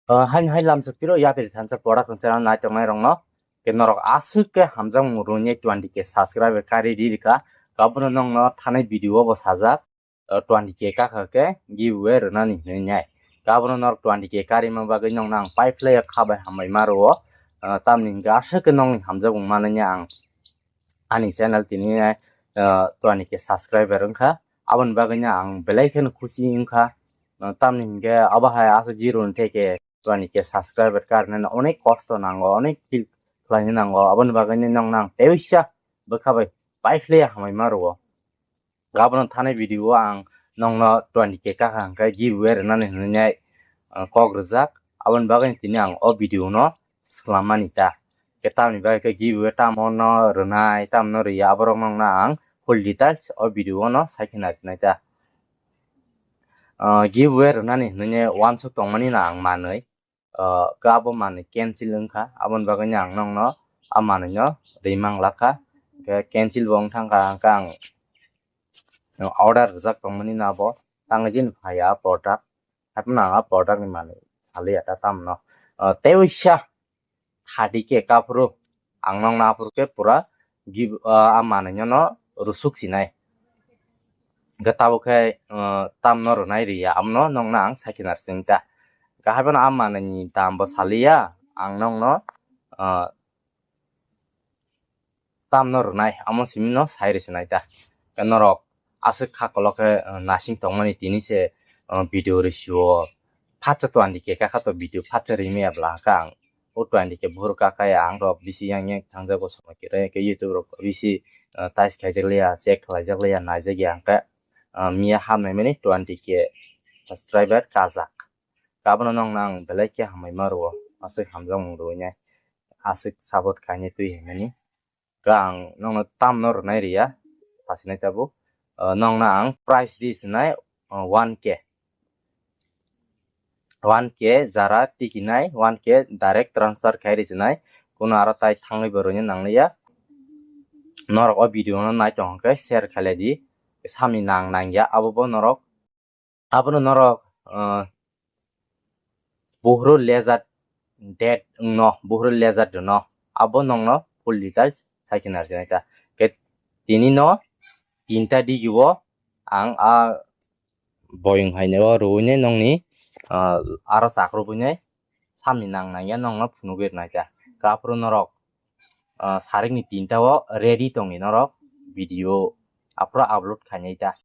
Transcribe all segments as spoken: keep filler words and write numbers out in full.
Haini hai lamsok piro yapri thansa production channel naitongnai rokno ke norok aswk ke hamjakmung rwni twenty K subscriber kari ri rika. Abono nongno thanai video bo sajak, twenty K kakha ke giveaway rwnani hinwi nai. Abono norok twenty K karima bagwi nongno ang paiphlaiya kha bai hambai ma rwo. Tamni hwnkhe aswk ke nongni hamjakmung manani ang ani channel tini twenty K subscriber wngkha. Aboni bagwino ang belai kheno khusi wngkha. Tamni hwnkhe abo hai aswk zero ni theke twenty K subscriber karnani onek kosto nango, onek feel khlaina nango. Aboni bagwino nongno ang teisa bwkha bai paiphlaiya hambai ma rwo. Abono thanai video o ang nongno twenty K kakha hwnkhe giveaway rwnani hinwi kok rwjak. Aboni bagwino tini ang o video no swlammani ta. Khe tamni bagwi khe giveaway tamo no rwnai, tamo no rwya, aborok nokno ang full details o video o no sai khe naisnai ta. Giveaway rwnani hinwi uansuk tongmani no ang manwi, khe abo manwi cancel wngkha, aboni bagwi no ang nokno a manwi no rwi mang lakha. Khe cancel bo wng thangkha, hwnkhe ang order rwjak tongmani no abo tangwi jin phaiya product. Haphano ang a product ni manwi saliya ta tamno. Tei uisa thirty K kaphuru ang nokno aphuru khe pura give, a manwi no rwsuk sinai. Hwnkhe tabuk khe tamno rwnai rwya, abono nokno ang saikhe narsing ta. Hwnkhe haphano a manwi ni dam bo saliya, ang nokno tamno rwnai, amo simi no sai rwsinai ta. Khe norok aswk kha kolok khe nasing tongmani tini se video rwsio. Phatsa twenty K kakha to video phatsa rwmaya bwla khe ang o twenty K buhur kakha ya, ang rok bisi yang yang thangjago somoi khe YouTube rok bisi tais khaijak liya, check khlaijak liya, naijak ya, hwnkhe miya hamnai mani twenty K subscriber kajak. Abono nokno ang belai khe hambai ma rwo, aswk hamjakmung rwinai, aswk support khainai twi hinmani. Khe ang nokno tamno rwnai rwya, sasinai tabuk. Nokno ang price ri sinai one K. One K jara tikinai, one K direct transfer khai ri sinai. Kuno aro tai thangwi bo rwina nangliya. Norok o video no nai tong khe share khailai di. Sami nang nangya abo bo norok. Abono norok buhru lezat date wngno, buhru lezat rwno, abo nokno full details saikhe narsinaikha. Khe tini no tinta digi o ang a boyong haino rwinai nokni aro chakrwbwinai samni nang nangya nokno phunugwi rwnaikha. Khe aphuru norok sarikni tinta o ready tongdi norok video aphuru upload khainai ta.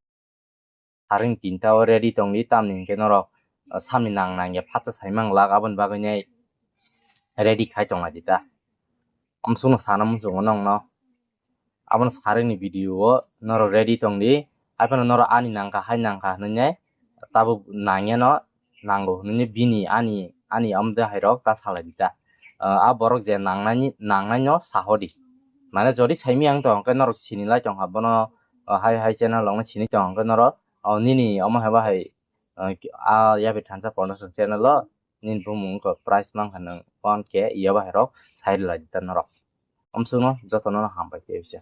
Sarikni tinta o ready tongdi, tamni hwnkhe norok samni nang nangya phatsa saimang lak, aboni bagwinai ready khai tonglaidi ta. Amsukno sana muchungo nokno. Abono sarikni video o norok ready tongdi. Haiphano norok ani nangkha, hai nangkha hwnwi tabuk nangyano nango hwnwi bini ani, ani amde hairok ta salaidi ta. A borok je nangnani, nangnaino sahodi. Mane jodi saimiyang tong hwnkhe norok sinilai tongkha bono, hai hai channel rokno sini tong hwnkhe norok nini omo hai bahai a yabe thansa porno channel o nini bumung wngkha price mankha nwng one K iya bahairok sairwlaidi ta norok. Amsukno jotono hambai khe bisa.